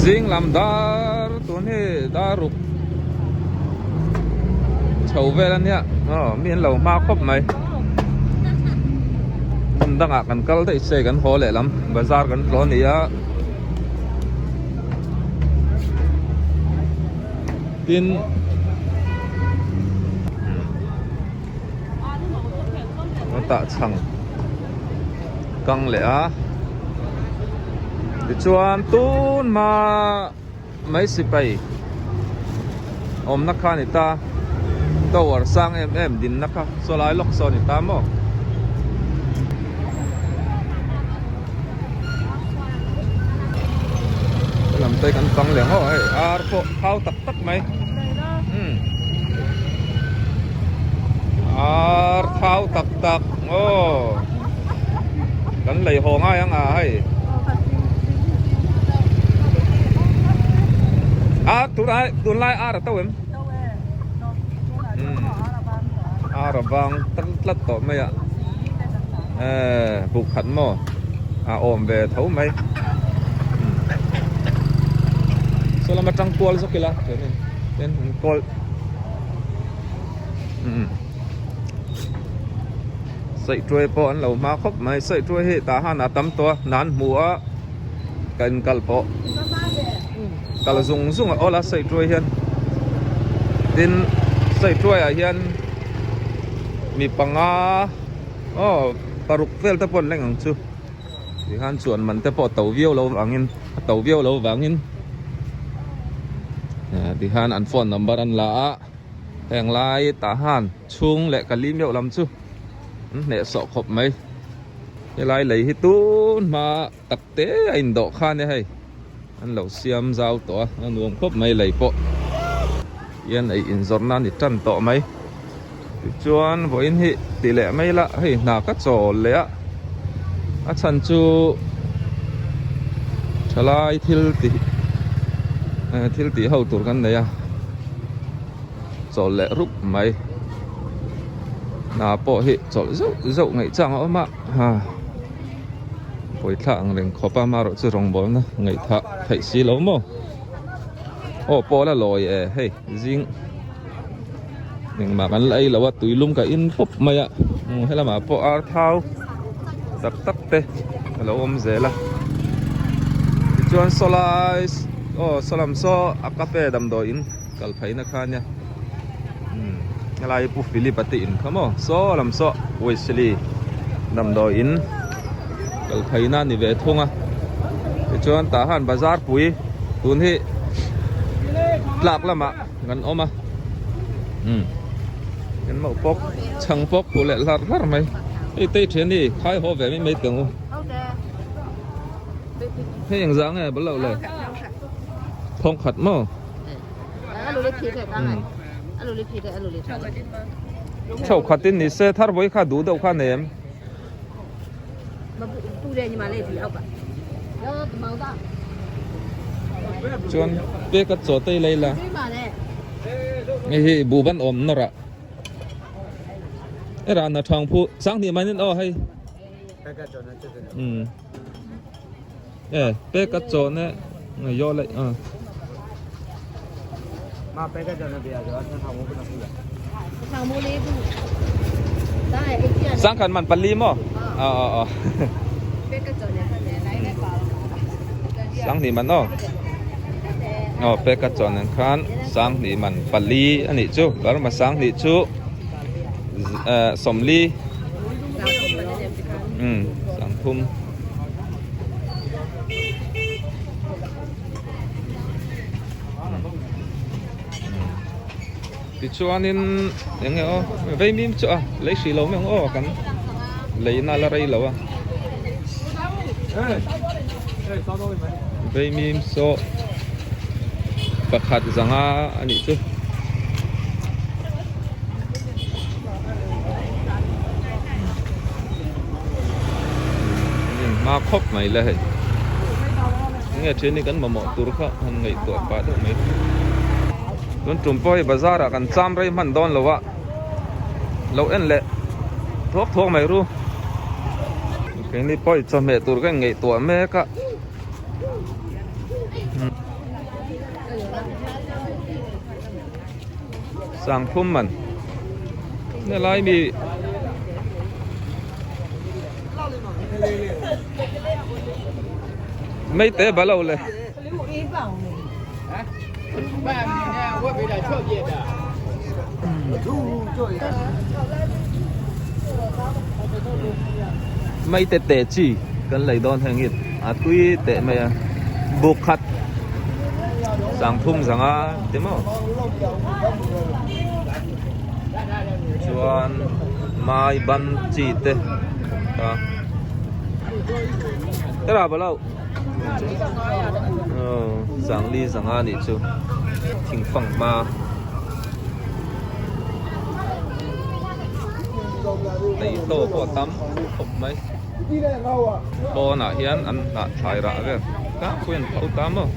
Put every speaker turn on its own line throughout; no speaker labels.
Zing lam dar tun hi dar ruk chho vel a nia aw mi an lo hma khawp mai hmun dangah kan kal daih se kan haw leh lam bazar kan tlawh a ni a tin tah chhang kang leh a tichuan tun hma mai sipai awmna kha a ni ta tower sang em em dinna kha saw lai lawk saw a ni ta maw. Lam te kan pang leh ngawh hei ar pawh phau tak tak mai umm ar phau tak tak aw kan lei haw ngai ang a hei ar tunlai tunlai ar a to em umm ar a vang tlat tlat tawh mai a eh buk khat maw a awm ve tho mai saw lama tang kual zawk ila chuanin tin an kawl umm saihtuai pawh an lo hma khawp mai saihtuai hi tah han a tam tawh a nan hmu a ka in kal pawh kal zung zung a awl a saihtuai hian tin saihtuai ah hian mi panga aw paruk vel te pawh an leng ang chu tikhan chuan man te pawh a to viau lo vangin a to viau lo vangin tikhan an phone number an la a heng lai tah han chhung leh ka li meuh lam chu an hnehsawh khawp mai helai lei hi tun hma tak te a indawh kha ania hei an lo siam zau tawh a a nuam khawp mai lei pawh hian ei inzawrh na a ni tan tawh mai tichuan vawiin hi ti leh mai la hei hna ka chawl leh a a chhan chu thalai thil tih thil tih ho tur kan nei a chawl leh rup mai hna pawh hi chawlh zeuh zeuh ngaih chang a awm a ha. Pawithla ang reng khawp a amaherawh chu rawngbawlna ngaihthah theih si lo maw aw pawl a lawi e hei zing engmah kan la ei lo a tuilum ka in pawp mai a helamah pawh ar thau tak tak te a lo awm zel a tichuan sawlai aw sawlam saw a cafe damdawi in kal phaina kha ania helai pu Philip a te in kha maw saw lam saw Wesley damdawi in kal phaina a ni ve thung a tichuan tah han bazar pui tun hi tlak lamah kan awm a kan mauh pawk chhang pawk huh leh hlarh hlarh mai hei tei thian hi khai haw ve mai mai teh ang u hei engzah nge bal loh le thawng khat maw. Chho khatin ni se thar vawi kha duh deuh kha nei em? Chuan pek a chaw tei lei la. Hei hi buh ban awm nawrh ah. Era na thang phu sang hnih manin aw hei. Um. E pek a chaw ne yo le a. Sangkhat man pali maw? Aw aw aw. Sanghnih man aw. Aw pek a chaw nen khan sanghnih man pali a nih chu. Burma sanghnih chu sawmli. Um sangthum. Tichuanin eng nge aw vei mim chu a lei hrih lo mai ang aw kan lei na la rei lo a vei mim saw pakhat zanga a nih chu. Hma khawp mai le hei enge then hi kan mamawh tur kha han ngaihtuah pah deuh mai tun tum pawh hei bazar ah kan cham rei hman dawn lo a lo en leh thuak thuak mai ru keini pawh chawhmeh tur ka in ngaihtuah mek a. Sangthum man helai mi Mei te balo le. Mei te te chi kan lei dawn heng hi a tui teh mai a buk khat sangthum zanga ti maw chuan mai ban chi te a tara balo aw sangli zanga nih chu thingfang hma. Neihlo pawh a tam khawp mai pawnah hian an hnah thlai rah vel tlangpui an pho ta maw.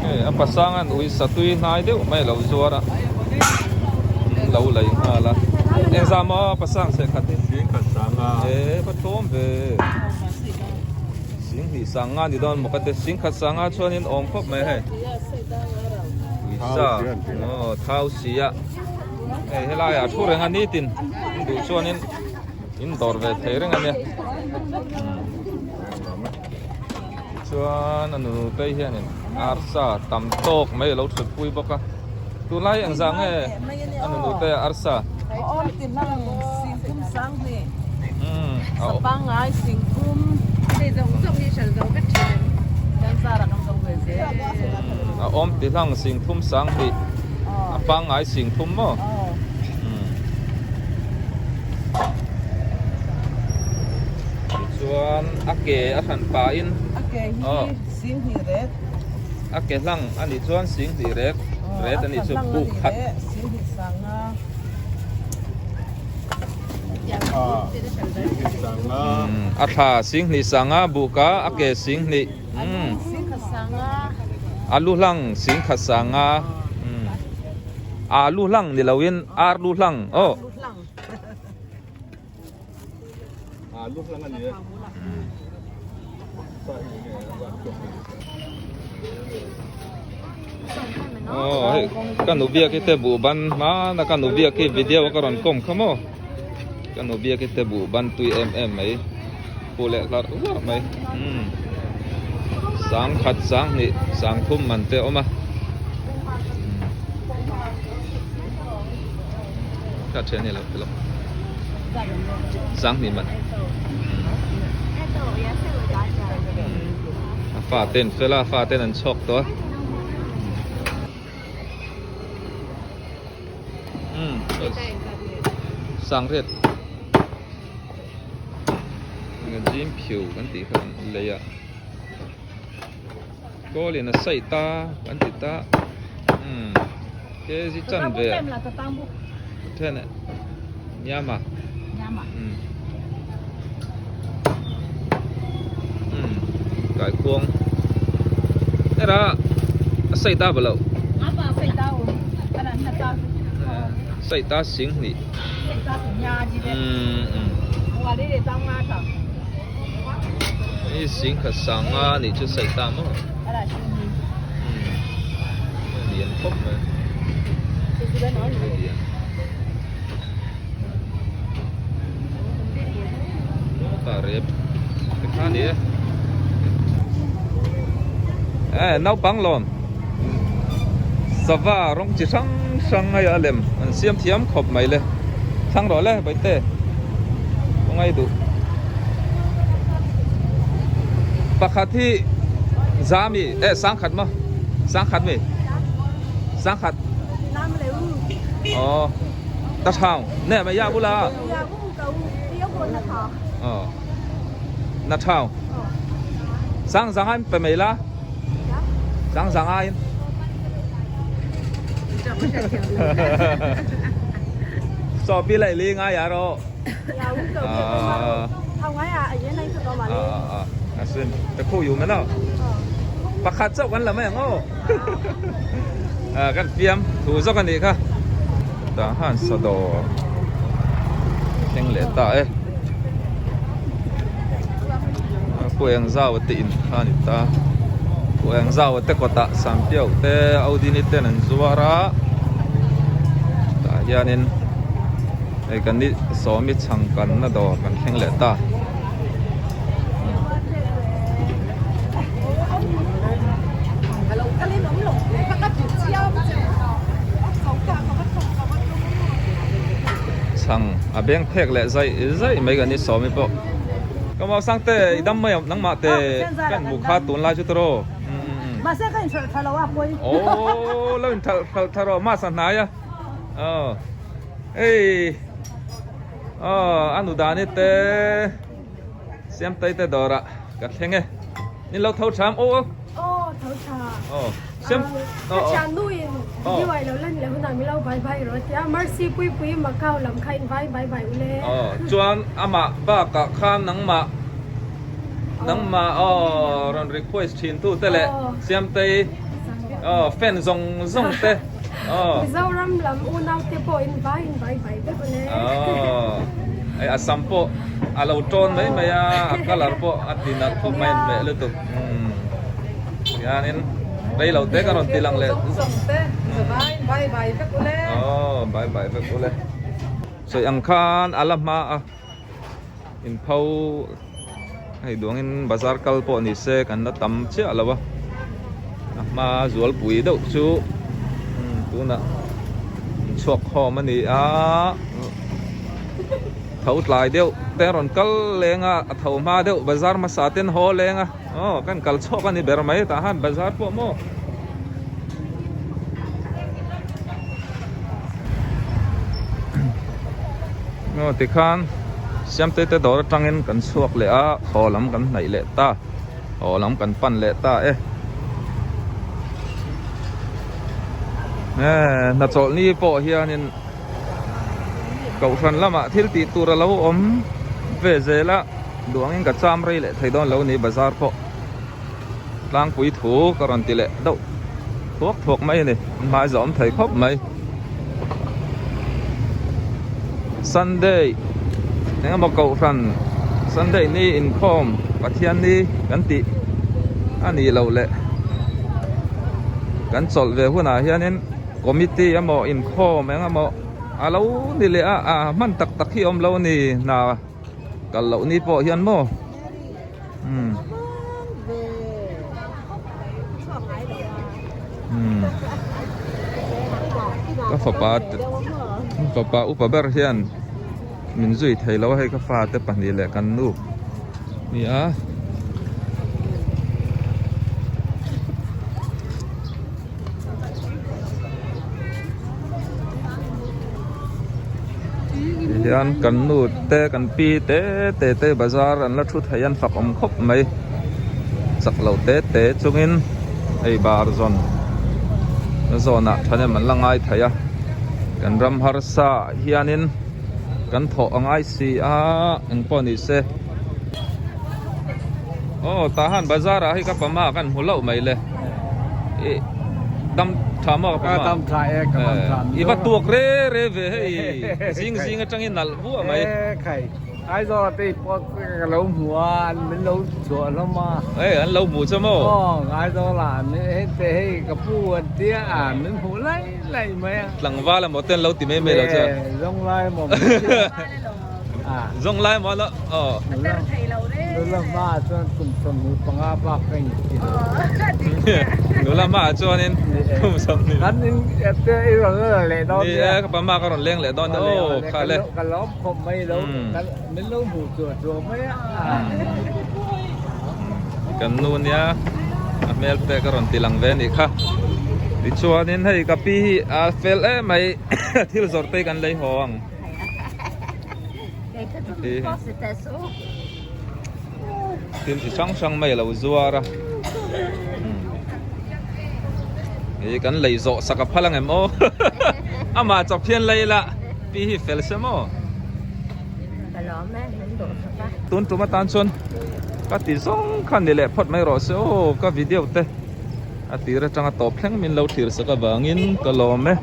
Hei a pasang an ui satui hnai deuh mai a lo zuar a an lo lei nghal a engzah maw pasang seh khat hi e va tlawm ve. Singhnih sanga ni dawn maw ka ti singkhat sanga chuanin awm khawp mai hei uisa aw thau si a hei helai ah thu reng a nitin in duh chuanin in dawr ve thei reng a nia tichuan a nu phei hianin arsa tam tawk mai a lo thut pui bawk a tunlai engzah nge a nu nute arsa A awm ti hlang sing thum sang hnih a pangngai sing thum maw tichuan a ke a hran pahin a ke hlang a nih chuan sing hnih rek ret a nih chu buk khat. A thla singhnih sanga buka a ke singhnih a lu hlang singkhat sanga a lu hlang ni loin ar lu hlang aw. Aw hei ka nu biak hi te buh ban hmana ka nu biak hi video a ka rawn kawm kha maw ka nu biak hi te buh ban tui em em mai pu leh hlarh hlarh mai umm sangkhat sanghnih sangthum man te a awm a ka thian hi a lo ti lo sanghnih man a fa ten fel a a fa ten an chhawk tawh a umm sangriat zim phiu kan tih kha an lei a kawl in a saih ta kan ti ta umm kg chanve then eh nyama umm umm kaikuang hera a saih ta balo saih ta sing hnih umm umm Hei singkhat sanga nih chu saih ta maw umm lian khawp mai lian ta rep te kha ni e eh naupang lawm sava rawng chi hrang hrang a a lem an siam thiam khawp mai le thlang rawh le baite ka ngai duh pakhat hi zami eh sangkhat maw sangkhat mi sangkhat aw ta thau nè mày ya bula ờ na thau sang giang anh pe mei la sang giang anh so pi lai li nga ya ro à à xin te khu yu meno pakhat chauh kan la mai ang aw à kan fiam thu zawk a nih kha tah khan sawdawr thleng leh ta e. Pu Engzau te in kha a ni ta. Pu Engzau te kawtah Sampiau te Audini ten an zuar a, tah hianin hei kan ni Sawmi chhangkanna dawr kan thleng leh ta. Chhang a beng phek leh zaih zaih mai kan ni Sawmi pawh. Ka mau sang te i dam mai ang nangmah te kan hmuh kha tun lai chu tawh
Mahse ka inhralh tha lo a pawi.
Aw lo inhralh hralh tha rawh masa hnai a. Aw hei aw a nu dani te Siamtei te dawrah ka thleng e. Nin lo tho tham aw aw.
Aw tho tha.
Aw Siam
aw aw. Ka thiannu in video ai lo lan leh hunah min lo vai vai rawh tia Mercy Puipui Macau lam kha in vai vai vai ule.
Aw chuan amah bakah khan nangmah nangmah aw rawn request thin tu te leh Siamtei aw fan zawng zawng te aw.
Mizoram lam unau te pawh in vai in vai vai vek ule.
Aw hei a sam pawh a lo tawn mai mai a a colour pawh a ti nalh khawp mai a inhmeh lutuk umm hianin rei lo te ka rawn ti lang leh aw bye bye vek ule sawi ang khan a la hma a inpho hei duangin bazar kal pawh ni se kan la tam chiah lo a a hma zualpui deuh chu tunah chhuak khawm a ni a. Tho tlai deuh te a rawn kal leng a, a tho hma deuh bazar hmasa ten haw leng a, aw kan kal chhuak a ni ber mai tah han bazar pawh maw. Aw tikhan Siamtei te dawr atangin kan chhuak leh a, haw lam kan hnaih leh ta, haw lam kan pan leh ta e. Hnachawlhni pawh hianin. Kohhran lamah thil tih tur a lo awm ve zel a, duangin ka cham rei leh thei dawn lo ni bazar pawh tlangpui thu ka rawn ti leh deuh thuak thuak mai a ni, hmai zawm thei khawp mai. Sunday eng emaw kohhran Sunday ni inkhawm Pathian ni kan tih a nih loh leh kan chawlh ve hunah hianin. Committee emaw inkhawm eng emaw a lo ni leh a a hman tak tak hi a awm lo a ni hna kal loh ni pawh hian maw umm umm ka fapa te fapa upa ber hian min zui thei lo a hei ka fate pahnih leh kan nu ni a. Tihian kan nu te kan pi te te te bazar an la thu thei an fak awm khawp mai chak lo te te chungin hei bar zawn zawnah thahnem an la ngai thei a kan ram harsa ah hianin kan thawh a ngai si a engpawh ni se aw tah han bazar ah hei ka pama kan hmu loh mai le. Dam tha maw ka
dam tha e ka dam tha
i va tuak re re ve hei zing zing atangin nalh vuah mai
e khai Aizawl te pawh ka lo hmu a an min lo chhuah hlawm a
e an lo hmu che maw
aw Aizawl ah hei te hei ka pu an tia a min hmuh lai lai mai a
tlangval emaw te an lo ti mai mai lo che
zawng lai emaw
Zawng lai maw lo aw.
Nula hma ah chuan kum 25 bak ka in ti lo.
Nula hma ah chuanin kum 25.
Kan in te i rawn la leh dawn
nia. Ni e ka pa hma ka rawn leng leh dawn aw kha le.
Ka lawm khawp mai lo min lo hmuh chuah chuah mai a.
Kan nu nia a hmel te ka rawn ti lang ve anih kha. Tichuanin hei ka pi hi a fel em mai thil zawrh te hi kan lei haw ang. Thil chi hrang hrang mai a lo zuar a ih kan lei zawh sak a phal ang em aw amah chawp hian lei la pi hi fel se maw tun tum atan chuan ka ti zawng kha ni leh phawt mai rawh se aw ka video te a tir atanga tawp thleng min lo thlir sak avangin ka lawm e.